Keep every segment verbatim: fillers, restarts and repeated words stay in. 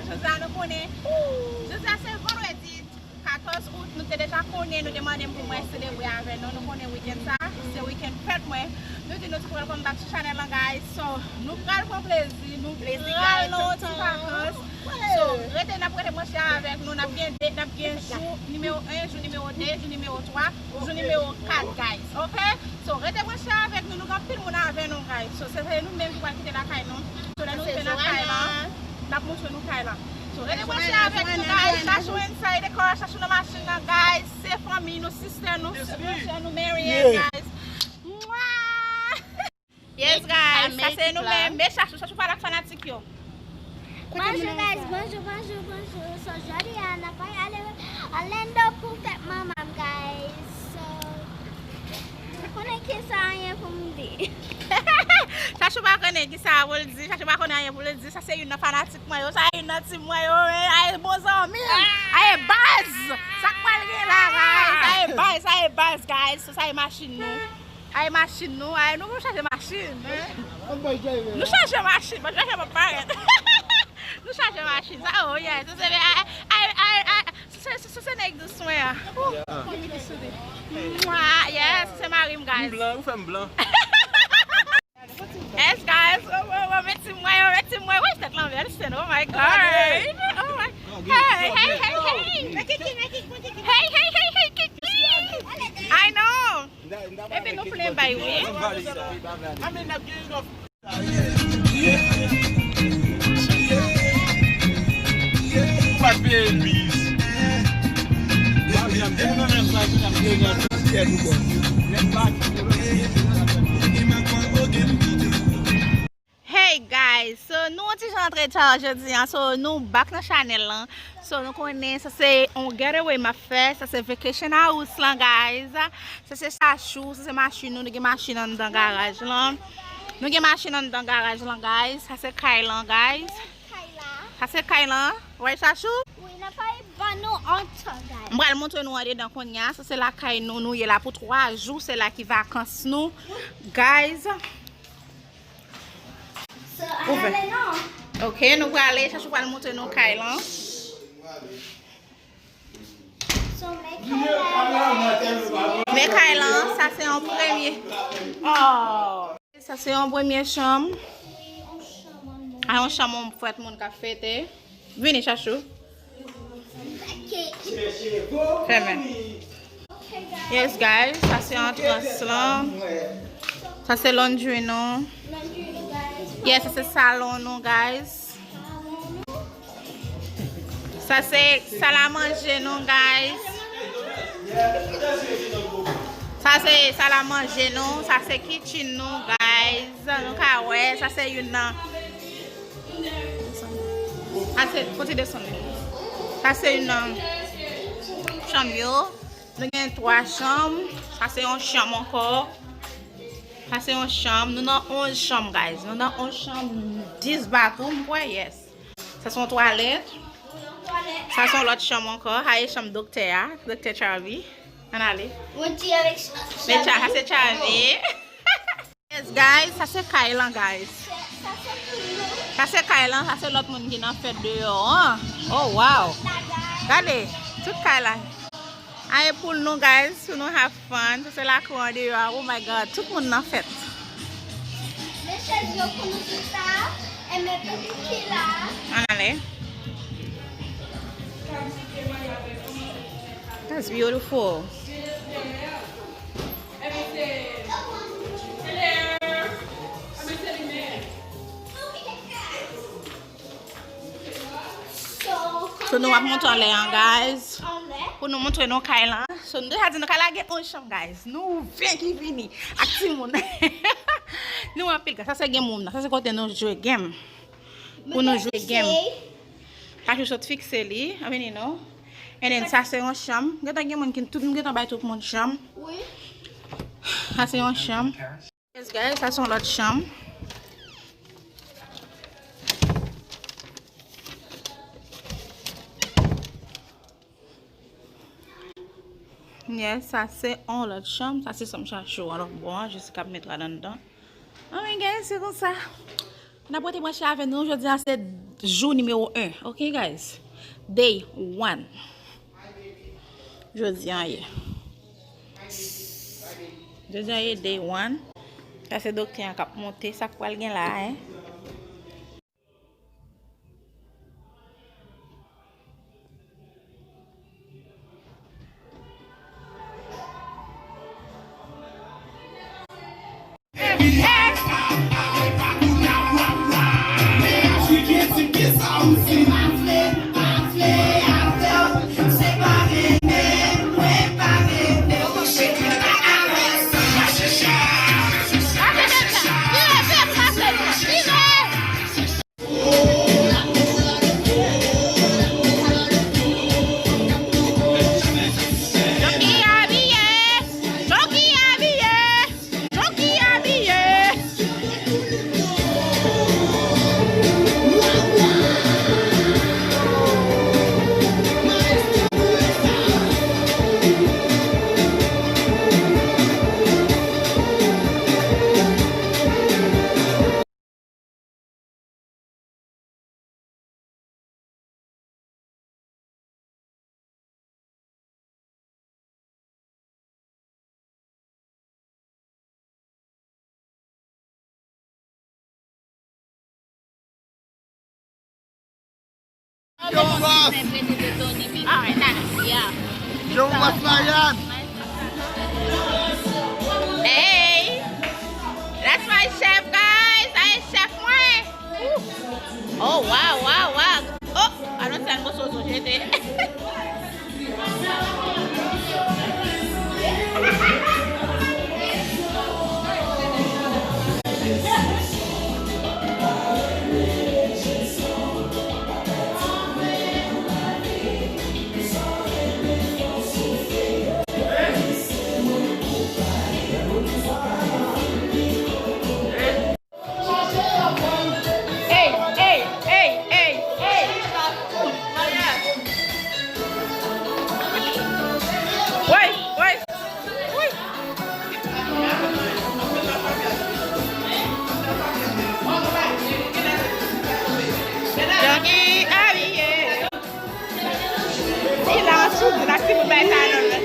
Jodi a nou konnen, jodi a se vandredi katòz out, nou te deja konnen, nou te mande m pou mwen selebre avè nou. Nou konnen wikenn sa, se wikenn fèt mwen. Nou di nou ti pral welcome back to channel lan, guys. So, nou pral pran plezi, nou pral nan yon ti vakans. So, rete, n ap rete branche avèk nou, n ap gen date, n ap gen jou nimewo en, jou nimewo de, jou nimewo twa, jou nimewo kat, guys. Ok? So, rete branche avèk nou, nou gen anpil moun avè nou, guys. So, se, se nou menm ki pral kite lakay nou. So, lè nou rive nan kay lan, n ap montre nou kay lan. So, rete branche avèk nou, guys. Chachou inside the car, Chachou nan machin nan, guys. Se fanmi nou, sister nou, se monchè nou, Marian, guys. Mwa! Yes, guys, sa se nou menm. Men Chachou, Chachou pale ak fanatik yo. Bonjou, guys, bonjou, bonjou, bonjou. So, jodi a, n ap ale Orlando pou fèt manman m, guys. So, m konnen ki sa anyen pou m di. Chachou pa konnen ki sa pou l di. Chachou pa konnen anyen pou l di. Sa se youn nan fanatik mwen yo. Sa youn nan tim mwen yo. Men, a e bon zanmi m. A e baz. Sa k pral gen la, guys? A e baz, a e baz, guys. So, sa e machin nou. Ay, machin nou, ay, nou, nou chaje machin. Nou chaje machin, bon, chaje pa parèt. Nou chaje machin, sa, oh, yeah, se, se, ay, ay, ay, ay, se, se, se, se nèg dous mwen an. Mwa, yes, se mari m, guys. M blan, ou fè m blan. Yes, guys, oh, oh, oh, meti mwen, oh, meti mwen, wè tèt lan bèl, oh my God. Oh my, hey, hey, hey, hey. Hey, hey, hey, hey, Kiki. I know. Epi nou plen bay wi. Hey guys, so nou yon ti jan antre ta jodi an, so nou back nan chanèl lan. So nou konnen sa se yon getaway m ap fè, sa se vacation house lan, guys. Sa se Chachou, sa se machin nou, nou gen machin anndan garaj lan. Nou gen machin anndan garaj lan, guys. Sa se kay lan, guys. Sa se kay lan, right Chachou? Wi, nan pa ban nou antan, guys. M pral montre nou andedan kounye a. Sa se lakay nou, nou ye la pou twa jou, se la ki vakans nou, guys. So, ann ale non. Ok, nou prale, Chachou pral montre nou kay lan. So, men kay lan. Men kay lan, sa se yon premye. Oh. Sa se yon premye chanm. A yon chanm yon fèt moun k ap fete. Vini, Chachou. Fèmen. Yes, guys, sa se antrans lan. Sa se laundry nou. Yes, sa se salon nou, guys. Sa se sal a manje nou, guys. Sa se sal a manje nou. Sa se kitchen nou, guys. Nou ka wè, sa se youn nan. Sa se, kote desann. Sa se youn nan chanm yo. Nou gen twa chanm. Sa se yon chanm ankò. Sa se yon chanm. Nou nan onz chanm, guys. Nou nan onz chanm, dis bathroom, m kwè, yes. Sa se yon twalèt. Sa se yon lòt chanm ankò. Sa e chanm doktè a, Doktè Charvy. Ann ale. Mwen di avèk sa. Men Cha-, sa se Charvy. Yes, guys, sa se kay lan, guys. Sa se kay lan, sa se lòt moun ki nan fèt deyò an. Oh, wow. Gade, tout kay la. A e poul nou, guys, pou nou have fun. Sa se lakou an deyò a. Oh my God, tout moun nan fèt. Men chèz yo pou nou chita, e men pou ki la. Ann ale. That's beautiful. So, nou ap monte anlè an, guys. Pou nou montre nou kay lan. So, nou deja di nou kay la gen onz chanm, guys. Nou ven ki vini ak timoun. Nou anpil, guys. Sa se game room nan. Sa se kote nou jwe game. Pou nou jwe game. Chachou sot fikse li. An vini non. And then, sa se yon chanm. Gentan gen moun ki, tout moun gentan bay tout moun chanm. Wi. Sa se yon chanm. Yes, guys, sa se yon lòt chanm. Yes, sa se yon lòt chanm. Sa se chanm Chachou an lòt bò an, Jessica ap met rad anndan. Anmwey, guys, se konsa. N ap rete branche avè nou. Jodi a se Jou nimewo en, ok, guys? Day one. Jodi a ye. Jodi a ye day one. Sa se doktè an k ap monte sa k pral gen la, en. Joki abiye! Joki abiye! Joki abiye! Yo, boss! Yo, boss Ryan! Hey! That's my chef, guys! Sa e chef mwen! Ooh. Oh, wow, wow, wow! Oh! Alò, se yon moso zo jete. Ey, ey, ey, ey, ey. Woy, woy. Woy. Joki abiye. Di la sou, la ti bout bay sa nan men.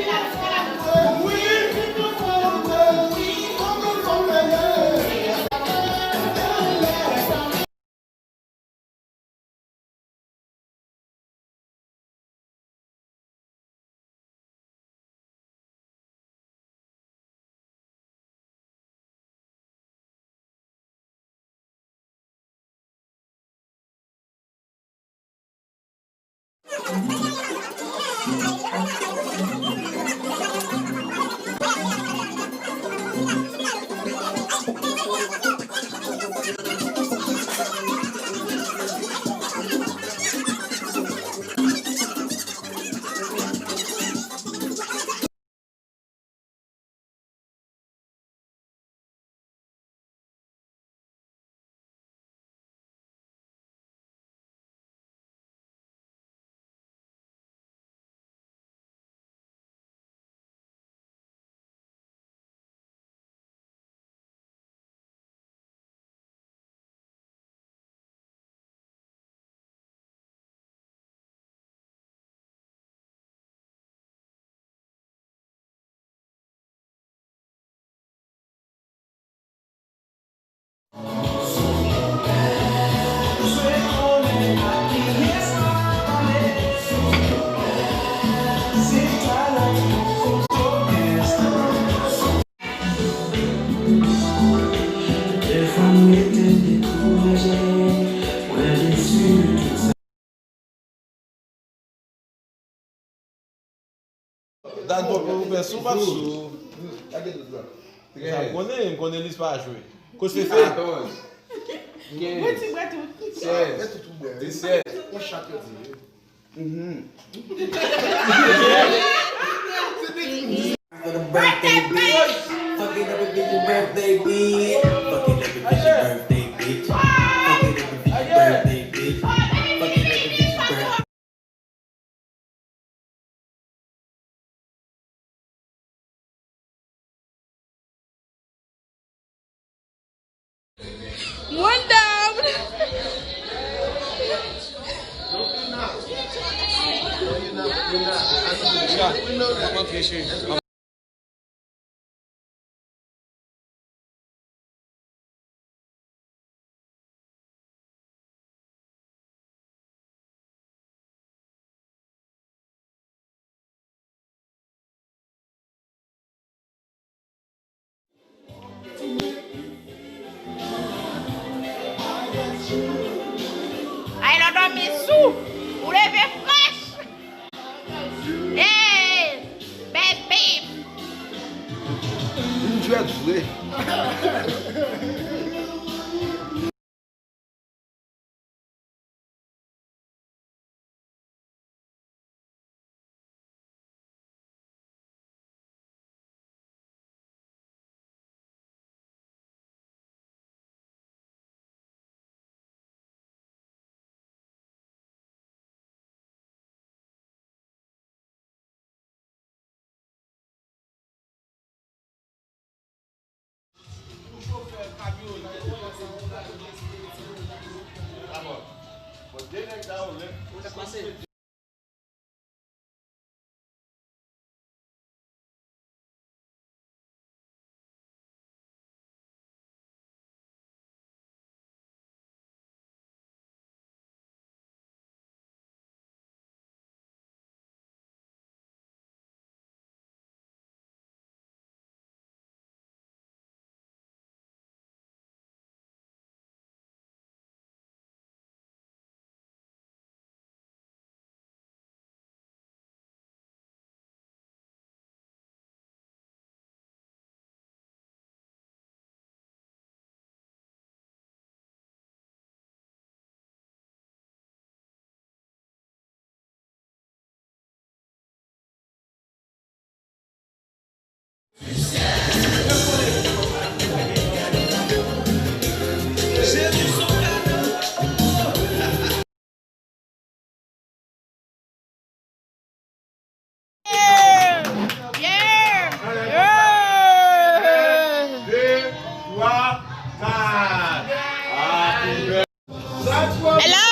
Dat bon pou ou fè sou p ap sou. Sa m konnen, m konnen lis pa jwe. Kote Fefe? Katòz. Kenz. Sèz. Disèt. Mhm. For the birthday bitch. Fucking up a bitch your birthday bitch. Fucking up a bitch your birthday bitch. Fucking up a bitch your birthday bitch. Fucking up a bitch your birthday. Mwen dam. Ay, lè w dòmi sou, ou leve frèch. Hey, baby. Vin jwèt vre. Hello.